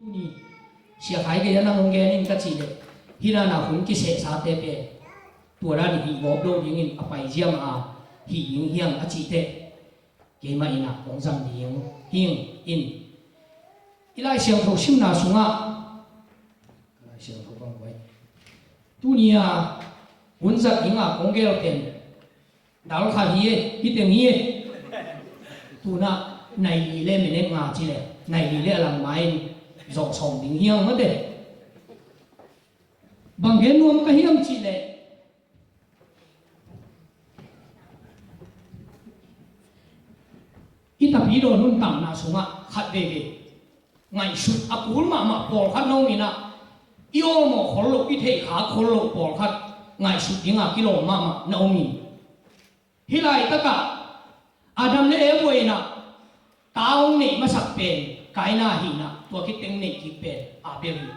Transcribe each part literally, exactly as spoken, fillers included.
Tuni Sia Khai gei-a nang hong gen in ka cih leh, hih nana hun kisehsate pen tua dan hih gawp lo dingin a paizia mah a hih ding hiam a cih teh, keimah in ah kong zang ding hi ing. I Lai Siangtho simna sungah, Lai Siangtho bang guai, tuni a hun zat ding a kong gel pen dal khat hi e, hi teng hi e. Tuna nai li le minute nga ci le, nai li le a lang ma in zawh sawm ding hi ang mate. Bang gen nuam ka hiam cih leh, i tapidaw nuntakna sungah khat veve ngaihsut a kul mahmah pawlkhat na om in ah, i awlmawh khol loh, i theihkhak khol loh pawlkhat ngaihsut ding a kilawm mahmah na om in. Hih laitakah Adam le Eva in ah ta hong neih masak pen Kaina hi in ah, tua khit teng neih kik pen Abel hi.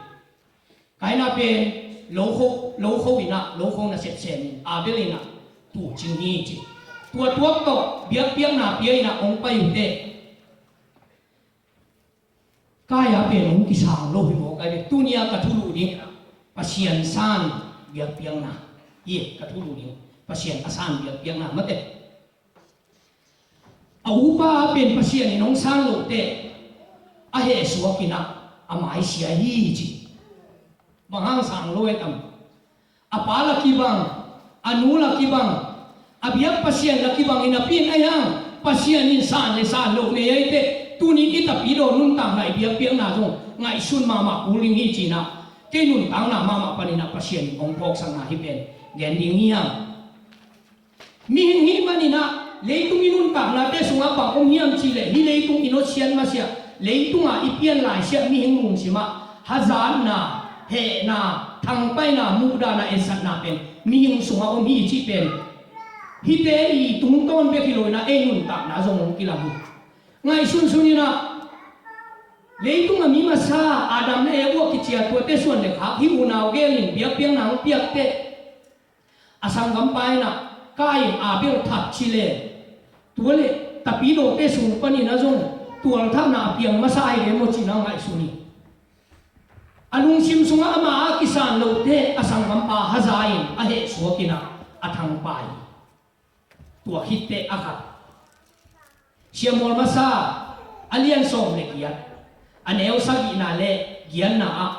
Kaina pen lokho, lokho in ah, lokho nasep sem in, Abel in ah tuucing hi ci. Tua tuak tawh biakpiakna pia in ah hong pai uh teh, Kaina pen hong kisang lo hi maw? Kaina pen tuni a ka thulu ding Pasian san biakpiakna hi, ka thulu ding Pasian a san biakpiakna mate. A upa a pen Pasian in hong san loh teh a hehsuak in ah a mai sia hi ci. Bang hang sang lo e tam? A pa la kibang, a nu la kibang, a biak Pasian la kibang hi napi in, ahi hang Pasian in san le san loh nei ahi teh, tuni i tapidaw nuntakna, i biakpiakna zong ngaihsun mahmah kul ding hi ci in ah, kei nuntakna mahmah panin ah Pasian in hong phawksakna hi pen gen ding hi hang. Mihing hih manin ah leitung i nuntaknate sungah bang om hiam cih leh, hih leitung i nawtsiat masiah, leitungah i pian laisiah mihing lungsimah hazatna, hehna, thangpaihna, muhdahna, etsakna pen mihing sungah om hi cih pen hihte i tungtawn bek hi lo in ah ei nuntakna zong hong kilang hi. Ngaihsunsun in ah, leitungah mi masa Adam le Eva kiciat tuate suan le khak hih unau gel in biakpiakna hong piak teh, a sanggampa in ah Kain Abel that ci le, tua le tapidawte sung panin ah zong tualthahna a piang masa ahi ve maw cih na ngaihsun hi. A lungsim sungah ama a kisan lote a sanggampa haza in a hehsuak in ah a thangpai hi. Tua khit teh a khat Samuel masa a lian sawm le giat, a neu sagihna le giatna ah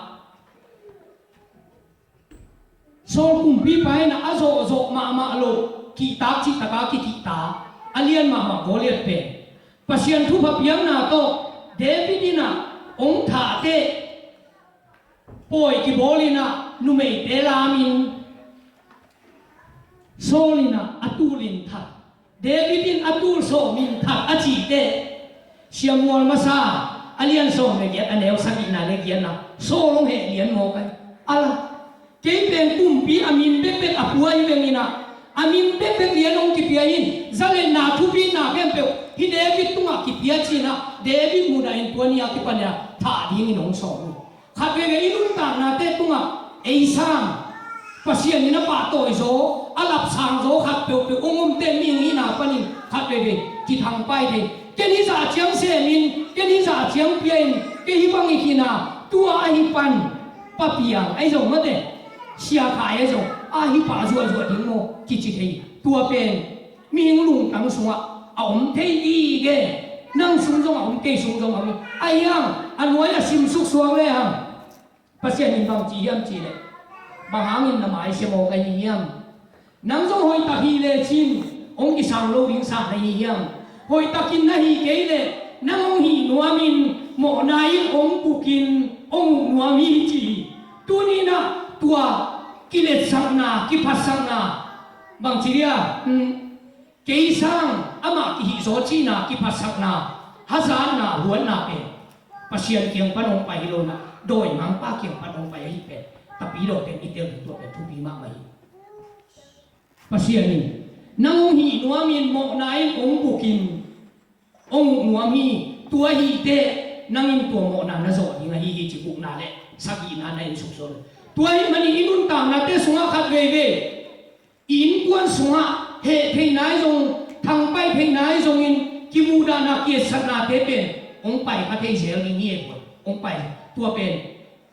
Saul kumpipa in ah a zawhzawh mahmah lo, kihtak cihtak a kikihta, a lian mahmah Goliath pen Pasian thupha piakna tawh David in ah hong thah teh, pawi kibawl in ah numeite lam in Saul in ah a tul in that, David in a tul sawm in that a cih teh, Samuel masa a lian sawm le giat, a neu sagihna le giatna, Saul hong heh lian mawk ahi. A la, kei pen kumpi a min bekbek a pua hi veng in ah, a min bekbek lian hong kipia in, zalenna thupina khempeuh hih David tungah kipia ci in ah, David mudah in tua ni a kipan in ah thah dingin hong sawm uh. Khat veve i nuntaknate tungah ei sang, Pasian in a pahtawi zaw, a lapsang zaw khat peuhpeuh hong omte mihing hihna panin khat veve kithangpai thei. Ken hih zah ciang sem in, ken hih zah ciang pia in, kei hih bang hi khin a, tua ahi pan Pa Piang ahi zong mate, Sia Khai ahi zong a hih pah zuahzuah ding maw kici thei. Tua pen mihing lungtang sungah a om thei gige. Nang sung zong a om, kei sung zong a om. Ahi hang a nuai a sim suksuak le hang Pasian in bang ci hiam cih leh, bang hangin na mai sia mawk ahi hiam? Nang zong hoihtak hi lecin hong kisang lo ding sa na hi hiam? Hoihtakin na hi kei leh nang hong hih nuamin mawhna in hong bukin hong uh nuam hi ci hi. Tuni in ah tua kiletsakna, kiphatsakna, bangci dia, um, kei sang amah kihih zaw cihna, kiphatsakna, hazatna, huatna pen Pasian kiang pan hong pai hi lo in ah, dawimangpa kiang pan hong pai ahi pen, tapidawte in i tel ding tua pen thupi mahmah hi. Pasian in nang hong hih nuamin mawhna in hong bukin hong uh nuam hi. Tua hi teh nang in tua mawhna na zawh ding ahi hi ci, ukna le sagihna na en suksuak. Tua ahih manin i nuntaknate sungah khat veivei i innkuan sungah heh theihna ahi zong, thangpai theihna ahi zongin, kimuhdahna, kietsaknate pen hong pai kha thei zel ding hi e, tua Hong pai, tua pen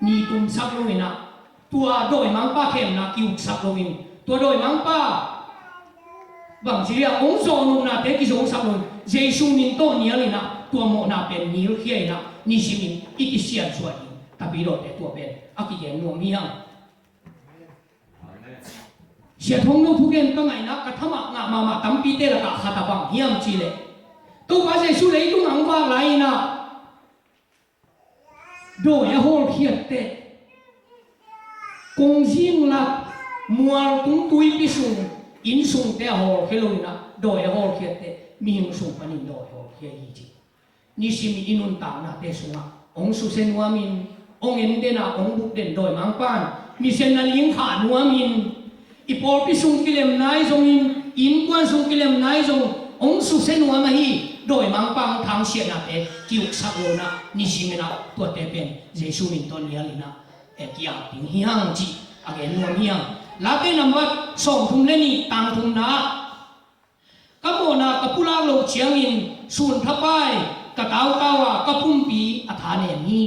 ni tumsak lo in ah, tua dawimangpa khemna kiuksak lo in, tua dawimangpa bangci liah hong zawh nopnate kizosak lo in, Jesu min tawh nial in ah, tua mawhna pen nilkhia in ah, nisimin i kisiansuah ding. Tapidawte, tua pen a kigen nuam hi hang. Sia Thongno thugen ka ngaihna, ka thamah ngah mahmah tampite lakah khat a bang hiam cihleh, Topa Jesu leitung ah hong vak lai in ah, dawi a hawlkhiatte, kongzing lak, mualtung tuipi sung, inn sungte a hawlkhia lo in ah, dawi a hawlkhiatte mihing sung panin dawi hawlkhia hi ci. Nisim i nuntaknate sungah hong susia nuamin, hong en den a, hong buk den dawimangpan misianna ling khah nuamin, i pawlpi sung kilem nai zongin, innkuan sung kilem nai zong hong susia nuam ahi dawimangpa hong thangsiahnate kiuksak lo in ah, nisim in ah tuate pen Jesu min tawh nial in ah, eh, ki-ap ding hi hang cih a gen nuam hi hang. Late nambat sawmthum le nih, tang thumna ah, ka mawhna ka pulak loh ciangin sunthapai ka tautau a, ka pumpi a tha nem hi.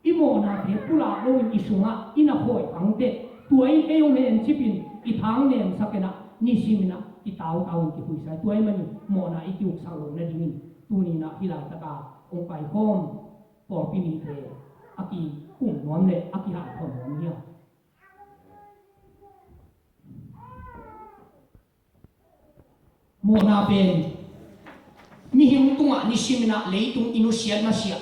I mawhnate pulak loin i sungah i na khawi pangte, tua in ei hong hencipin i thang nemsak in ah, nisim in ah i tautau in kikhuisa hi. Tua ahih manin mawhna i kiuksak loh nadingin tuni in ah hih laitaka hong paikhawm pawlpi mite a kikum nuam le a kihanthawn nuam hi hang. Mawhna pen mihing tungah nisim in ah leitung i nusiat masiah,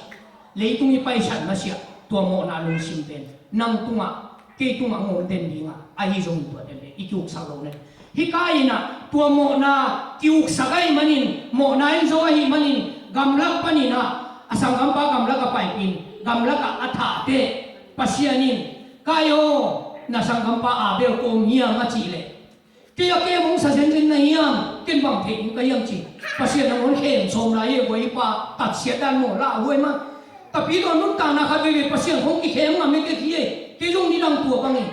leitung i paisan masiah, tua mawhna lungsim pen nang tungah, kei tungah hong om den ding a, ahi zongin tuate pen i kiuksak loh nading. Hih Kain in ah tua mawhna kiuksak ahih manin, mawhna in zo ahih manin, gamlak panin ah, a sanggampa gamlak a paipih in, gamlak ah a thah teh, Pasian in, Kain aw, na sanggampa Abel kua om hiam a cih leh, kei a kem hong sa zenzen na hiam, ken bang thei ding ka hiam ci. Pasian nangawn khem sawm lai e, guai pa tatsiat dan maw, lauhuai mah. Tapi tua nuntakna khat veivei Pasian hong kikhem ngam e, kei hi e, kei zong nidang tua bang e.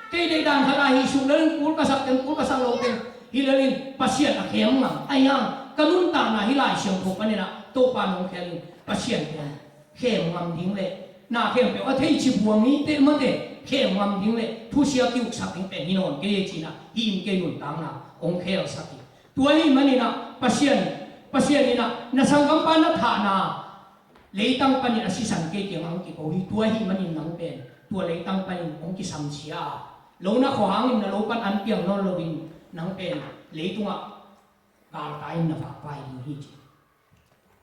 Kei deih dan khat a hih suk lel in kul ka sak teng, kul ka sak lo teng, hi lel in Pasian a khem ngam. Ahi hang ka nuntakna hih Lai Siangtho panin ah Topa nong khel in, Pasian pen khem ngam ding le na khempeuh a thei ci buang hi teh mate, khem ngam ding le thusia kiuksak ding pen hi nawn kei e ci-in ah, hih in kei nuntakna hong khelsak hi. Tua ahih manin ah Pasian, Pasian in ah na sanggampa na thahna leitang panin a sisan kei kiangah hong kiko hi. Tua ahih manin nang pen tua leitang panin hong kisamsia a, lo na khuahang in na lo pan an piang nawn loin nang pen leitungah galtai in na vakvai ding hi ci.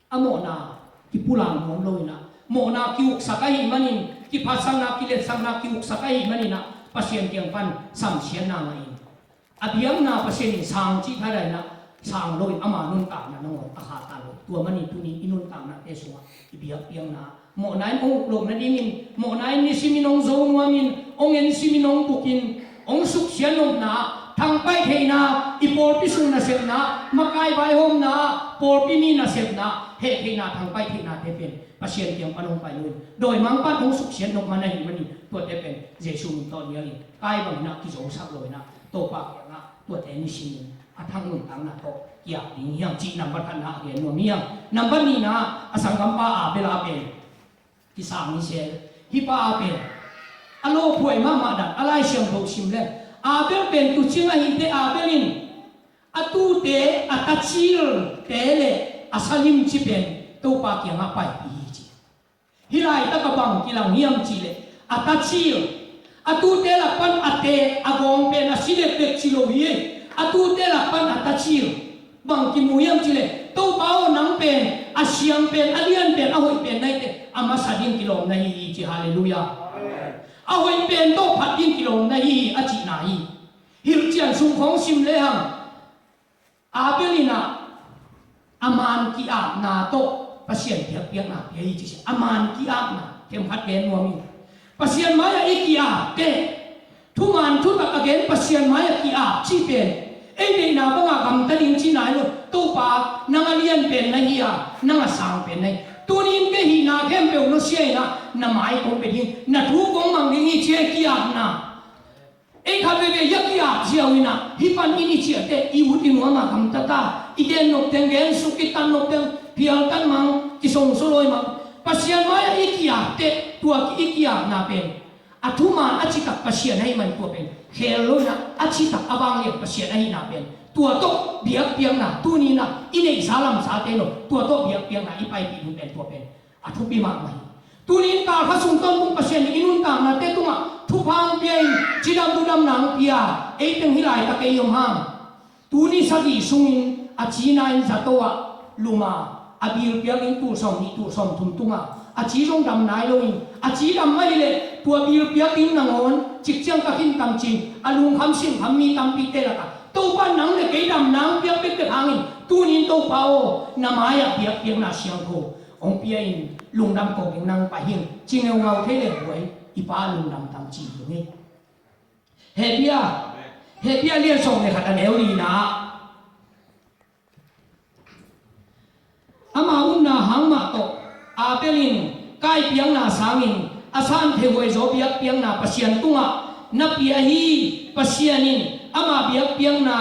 A mawhna kipulak nuam lo in ah, mawhna kiuksak ahih manin, kiphatsakna, kiletsakna kiuksak ahih manin ah, Pasian kiang pan samsiatna ngah in, a biakna Pasian in sang cih thadahna sang loin ama nuntakna nangawn a khahtak lo. Tua manin tuni i nuntaknate sungah i biakpiakna mawhna in hong uk loh nadingin, mawhna in nisimin hong zo nuamin, hong ensimin hong bukin, hong suksiat nopna, thangpaih theihna, i pawlpi sung nasepna, makai vaihawmna, pawlpi mi nasepna, heh theihna, thangpaih theihnate pen Pasian kiang pan hong pai loin, dawimangpan hong suksiat nop man ahih manin, tuate pen Jesu min tawh nialin, Kain bangin ah kizosak loin ah, Topa kiangah tuate nisimin a thang nuntakna tawh kiap ding hi hang cih nambat khatna a gen nuam hi hang. Nambat nihna ah, a sanggampa Abel a pen kisang hi sel. Hih pa a pen a lawphuai mahmah dan, a Lai Siangtho sim le, Abel pen tuucing ahih teh, Abel in a tuute, a tacilte le a sa limci pen Topa kiangah paipih hi ci. Hih laitak ah bang kilang hiam cih leh, a tacil, a tuute lak pan a te, a gawng pen a si dekdek ci lo hi. A tuute lak pan a tacil bang kimu hiam cih leh, Topa aw, nang pen a siang pen, a lian pen, a hoih pen na hi teh, a masa ding kilawm na hi hi ci. Halleluiah. A hoih pen tawh phat ding kilawm na hi hi, a cihna hi. Hilhcian sung khawng sim lehang, Abel in ah a man ki-apna tawh Pasian biakpiakna pia hi ci. A man ki-apna, themkhat gen nuam hi. Pasian mai-ah i ki-ap teh, thuman thutak a gen Pasian mai-ah ki-ap cih pen ei deihna bangah gamta ding cihna hi lo. Topa, nang a lian pen na hi a, nang a sang pen na hi. Tuni in kei hihna khempeuh nusia in ah na mai kong pia ding, na thu kong mang ding hi ci-a ki-apna. Ei khat veivei a ki-ap ziau in ah, hih pan in i ciah teh i ut i nuam a gamta ta, i gen nop teng gensuk, i tan nop teng phial tan mang, kisongso lawi mang. Pasian mai-ah i ki-ap teh, tua i ki-apna pen a thuman a citak Pasian ahih man tua pen khel lo in ah, a citak a vanglian Pasian ahihna pen tua tawh biakpiakna, tuni in ah i neihsa lamsate lo, tua tawh biakpiakna i paipih ding pen tua pen a thupi mahmah hi. Tuni in kalkha sung tawntung Pasian in i nuntaknate tungah thupha hong pia in, cidam ludamna hong pia, ei teng hih laitak ei om hang. Tuni sagih sungin a cina in zato ah lum a, a bilpiak in tul sawm nih tul sawm thum tung a, a ci zong dam nai lo in, a ci dam mah hi leh tua bilpiak in nangawn cikciang ka khin tam cin, a lungkham sinkham mi tampite lakah Topa nang le kei damna hong piak bekbek hangin tuni in Topa aw, na mai-ah biakpiakna siangtho hong pia in, lungdam ko ding nang pai hing, ci ngeungau thei le buai, i Pa lungdam tam ci ding hi. Hebia, Hebia lian sawm le khat a neu lina ah, ama upna hang mah tawh Abel in Kain piakna sangin a san thei huai zaw biakpiakna Pasian tungah na pia hi. Pasian in ama biakpiakna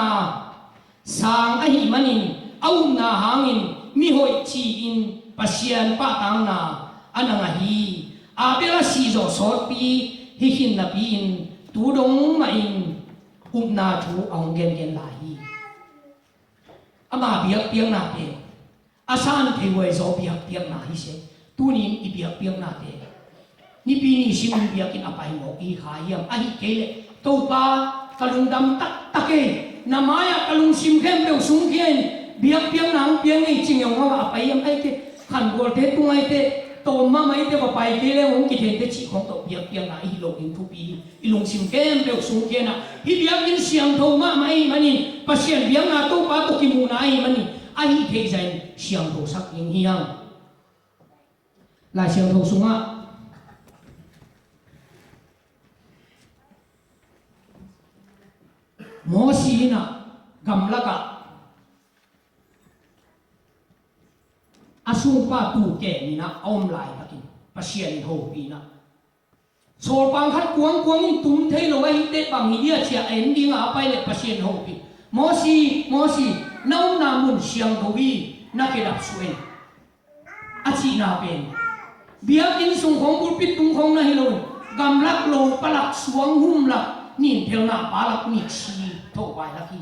sang ahih manin a upna hangin mihoih ci-in Pasian pahtakna a na ngah hi. Abel a sihzawh sawtpi hi khin napi-in tu dong mahin upna thu a hong gengen lai hi. Ama biakpiakna pen a san thei huai zaw biakpiakna hi se. Tuni in i biakpiaknate nipi ni simin biakinn a pai mawk i hi kha hiam? Ahih kei leh Topa, ka lungdam taktak ei, na mai-ah ka lungsim khempeuh sungkhia in biakpiakna hong pia ing ei, ci ngeungau a pai hiam? Ahih kei leh khangualte tung ahih teh, tawm mahmah ahih teh, va pai kei leng hong kithei teh cih khawng tawh biakpiakna i hi loh ding thupi hi. I lungsim khempeuh sungkhia in ah, hih biakinn siangtho mahmah ahih manin, Pasian biakna Topa tawh kimuhna ahih manin, a hih theih zah in siangthosak ding hi hang. Lai Siangtho sungah Mosi in ah gamlakah a sungpa tuu kem in ah a om laitakin Pasian in hopih in ah, sawlpang khat kuangkuang in tum thei lo ahih teh bang hi dia ci-a a en dingah a pai leh Pasian hopih, Mosi, Mosi, na omna mun siangtho hi, na khedap suah in, a cihna pen biakinn sung khawng, pulpit tung khawng na hi lo in, gamlak, lopalak, suanghumlak, ninphelna palak, miksi thohpailak hi.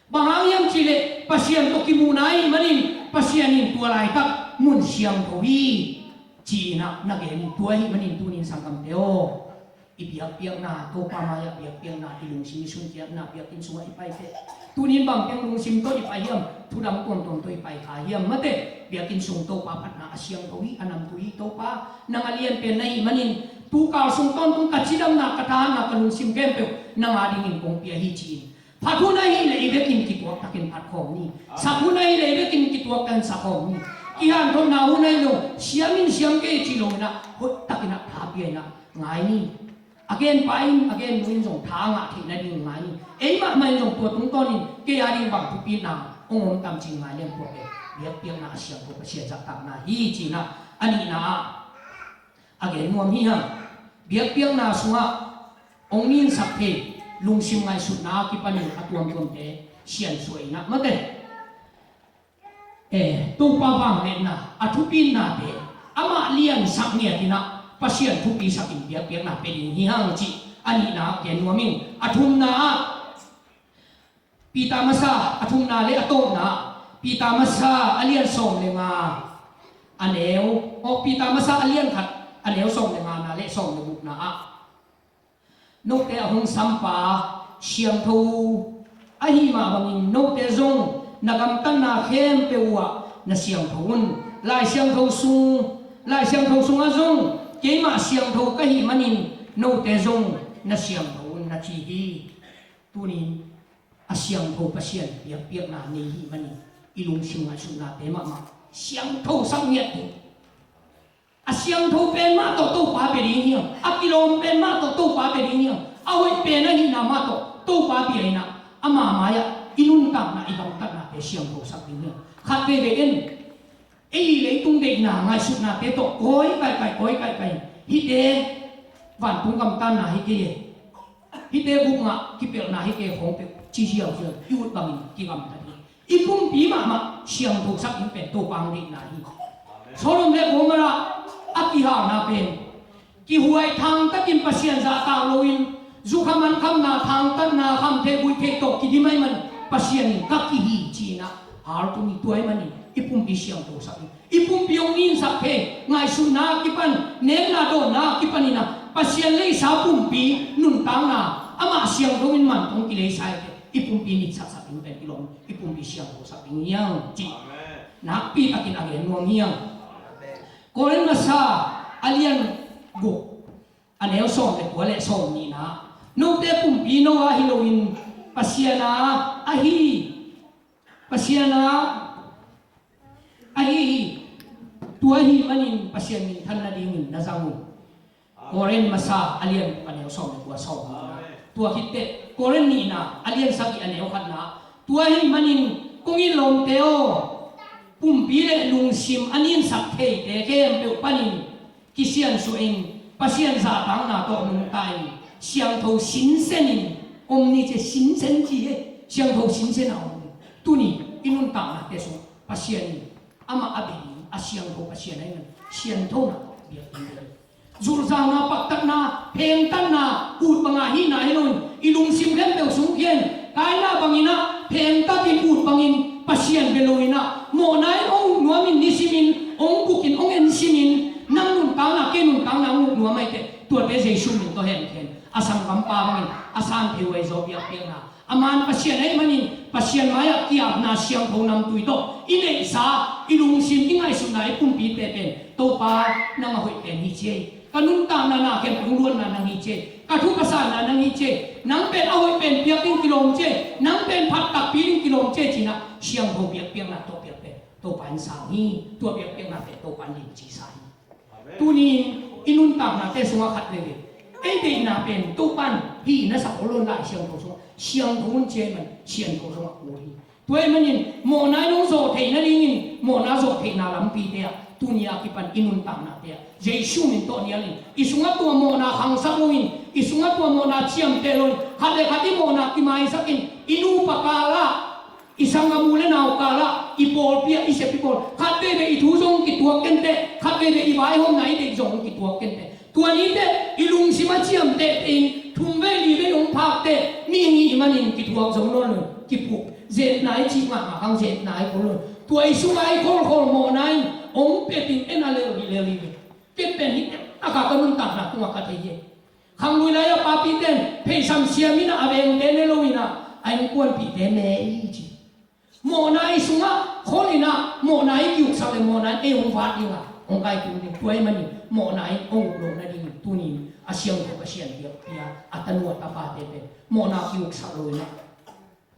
Bang hang hiam cih leh Pasian tawh kimuhna ahih manin Pasian in tua laitak mun siangtho hi, ci-in ah na gen in, tua ahih manin tuni in sanggamte aw, i biakpiakna, Topa mai-ah biakpiakna, i lungsim i sunkiatna, biakinn sungah i pai teh tuni in bang teng lungsim tawh i pai hiam? Thu dang tuamtuam tawh i pai kha hiam? Mate, biakinn sung Topa phatna a siangtho hi, a namtui hi. Topa, nang a lianpen na hih manin tukal sung tawntung ka cidamna, ka thahatna, ka lungsim khempeuh nang a dingin kong pia hi, ci-in phat hun ahih leh i vekin kituak takin phat khawm ni. Sak hun ahih leh i vekin kituak takin sak khawm ni. Kihanthawnna hun ahih leh siam in siam kei ci lo in ah, hoih takin ah tha pia in ah ngai ni. A genpa in, a gennu in zong tha ngah theih nading ngai ni. Ei mahmah in zong tua tungtawnin kei a ding bang thupina hong om tam ci-in ngai leng, tua pen biakpiakna a siangtho, Pasian zahtakna hi, ci-in ah a nihna ah a gen nuam hi hang. Biakpiakna sungah hong ninsak thei lungsim ngaihsutna a kipanin a tuamtuamte siansuah in ah, mate, eh, Topa vangliatna, a thupinnate amah liansak ngiat in ah Pasian thupisakin biakpiakna pia ding hi hang cih a nihna gen nuam ing. A thumna ah Peter Masa a thumna le a tawpna, Peter Masa a lian sawm le nga a neu, aw, Peter Masa a lian khat a neu sawm le ngana le sawm le gukna ah, note a hong sampa siangtho ahih mah bangin note zong na gamtatna khempeuh uhah na siangtho un. Lai Siangtho sung, Lai Siangtho sungah zong keimah siangtho ka hih manin note zong na siangtho un, na ci hi. Tunin a siangtho Pasian biakpiakna nei hih manin i lungsim ngaihsutnate mahmah siangthosak ngiat ding. A siangtho pen mah tawh Topa bia ding hiam? A kilawm pen mah tawh Topa bia ding hiam? A hoih pen ahihna mah tawh Topa bia in ah, ama mai-ah i nuntakna, i gamtatnate siangthosak ding hiam? Khat veivei in, ei leitung deihna ngaihsutnate tawh kawi kaikai, kawi kaikai, hihte vantung gamtatna hi kei e, hihte gupna kipelhna hi kei e khawng peuh ci hiauhiau i ut bangin kigamtat hi. I pumpi mahmah siangthosak ding pen Topa hong deihna hi. Sodom le Gomorrah, a kihalna pen kihuai thangtakin Pasian zahtak loin, zukha mankhamna, thangtatna, khamtheih buihtheih tawh kidim ahih man Pasian in ka kihi ci-in ah hal tung hi. Tua ahih manin i pumpi siangthosak in, i pumpi hong ninsak thei, ngaihsutna kipan, nekna dawnna kipan in ah Pasian leisa pumpi nuntakna, amah siangtho in man tawh kileisa hi teh, i pumpi nitsaksak ding pen kilawm, i pumpi siangthosak ding hi hang cih nakpi takin a gen nuam hi hang. Korin masa a lian guk, a neu sawm le kua le sawm nihna, note pumpi no a hi loin Pasian a ahi, Pasian a ahi hi. Tua ahih manin Pasian minthan nadingin na zang un. Korin masa a lian guk, a neu sawm le kua, sawm nihna. Tua khit teh Korin nihna a lian sagih, a neu khatna, tua ahih manin kong it lawmte aw, pumpi le lungsim a ninsak theite khempeuh panin kisiansuah in, Pasian zahtakna tawh nungta in, siangtho sinsen in om ni ci. Sinsen ci hi, siangtho sinsen a om ni. Tuni i nuntaknate sung Pasian in amah a bei ding a siangtho Pasian ahih man sianthona tawh biak ding hi. Zulhzauna, paktatna, phengtatna, ut banga hihna hi loin i lungsim khempeuh sung khia in, Kaina bangin ah phengtatin, ut bangin Pasian bia loin ah, mawhna in hong nuamin, nisimin hong bukin, hong ensimin, nang nuntakna, kei nuntakna hong nuam ahih teh, tuate Jesu min tawh hemkhia in, a sanggampa bangin a san thei huai zaw biakpiakna. A man Pasian ahih manin Pasian mai-ah ki-apna, siangtho namtui tawh i neihsa, i lungsim, i ngaihsutna, i pumpite pen, Topa, nang a hoih pen hi ci hi. Ka nuntakna na khempeuh hong luanna nang hi ci hi. Ka thu ka sanna nang hi ci hi. Nang pen a hoih pen piak ding kilawm ci hi. Nang pen phat takpi ding kilawm ci hi ci-in ah siangtho biakpiakna tawh biak pen Topa in sang hi. Tua biakpiakna pen Topa in limci sa hi. Tuni-in i nuntaknate sungah khat veivei ei deihna pen Topa in hih na sak aw, lawn lai siangtho sungah siangtho un ci ahih man siangtho sungah kul hi. Tua ahih manin mawhna in hong zawh theih nadingin mawhna zawh theihna lampite ah tuni a kipan i nuntaknate ah Jesu min tawh nial in, i sungah tua mawhna khangsak loin, i sungah tua mawhna ciamteh loin, khat le khat i mawhna kimaisak in, i nupa kalah, i sanggam u le nau kalah, i pawlpi ah, i sep i pawl, khat veivei i thu zong kituak kenteh, khat veivei i vaihawmna i deih zong kituak kenteh. Tua niteh i lungsim a ciamteh teh in, thum vei li vei hong phak teh, mi hing i hih manin kituak zo nawn lo, kipuk. Zetna i cih mahmah hang, zetna i khol lo. Tua i sungah i kholkhol mawhna in hong pet in, en a lel hi lel hi ve. Ken pen hih taktak ka nuntakna tungah ka thei hi. Khanglui lai-a papite in pheisam siam in ah, a vengte ne lo in ah, a innkuanpihte ne hi ci. Mawhna i sungah khol in ah, mawhna i kiuksak le mawhna in ei hong vat ding a, hong kaitung ding. Tua ahih manin mawhna in hong uk loh nadingin tuni-in a siangtho Pasian biakpiak a tanu a tapate pen mawhna kiuksak lo in ah,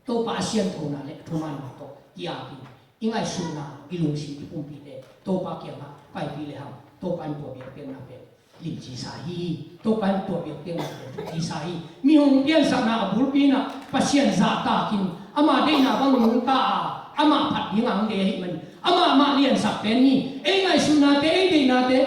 Topa a sianthona le a thumanna tawh i-ap in, i ngaihsutna, i lungsim, i pumpite Topa kiangah paipih le hang, Topa in tua biakpiakna pen limci sa hi. Topa in tua biakpiakna pen thupi sa hi. Mi hong piansakna a bulpi in ah Pasian zahtak in, ama deihna bang nungta a, amah phat ding a hong deih ahih manin amah mah liansak pen hi. Ei ngaihsutnate, ei deihnate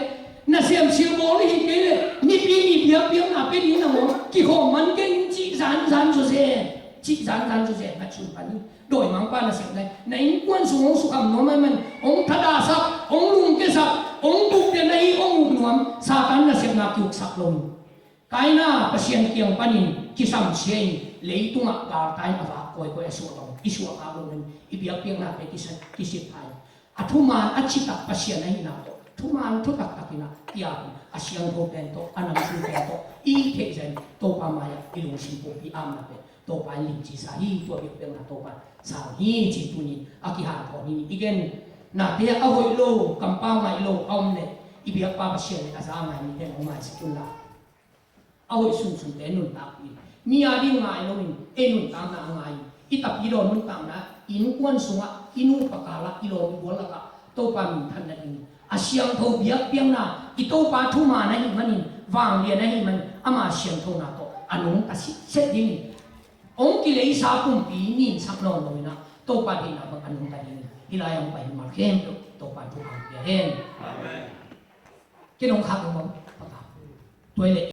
nasem silbawl hi kei leh, Nipi ni biakpiakna pia ding nangawn kikhawm man kei ning, cih zanzan zawzen, cih zanzan zawzen ngaihsun pan hi. Dawimangpa nasepna hi, na innkuan sung hong sukham nuam ahih man, hong thadahsak, hong lungkiasak, hong bukte na hi, hong uk nuam, Satan nasepna kiuksak lo hi. Kaina Pasian kiang panin kisamsia in, leitungah galtai in a vak kawikawi a suah bang i suah khak lo in, i biakpiaknate kisa-, kisitpha in, a thuman a citak Pasian ahihna tawh thuman thutak takin ah i-ap in, a siangtho pen tawh, a namsui pen tawh i theih zah in Topa mai-ah i lungsim pumpi apna pen Topa in limci sa hi. Tua biakpiakna Topa in sang hi ci-in tuni-in a kihanthawn hi. I gen nate a hoih lo, kampau ngaih lo a om leh, i biakpa Pasian le a za a ngai mite in hong maisak un la, a hoih sunsunte nuntakpih in, mi a ding ngai loin ei nuntakna a ngai in, i tapidaw nuntakna, innkuan sungah, i nupa kalah, i lawm i gual lakah Topa minthan nadingin a siangtho biakpiakna, i Topa thuman ahih manin, vanglian ahih manin ama siangthona tawh a nungta sitset dingin, hong kileisa pumpi ninsak nawn lo in ah, Topa deihna bang a nungta dingin hih lai-ah hong pai mimal khempeuh Topa in thupha hong pia hen. Amen. Ken hong khak ding bang paka. Tua hi leh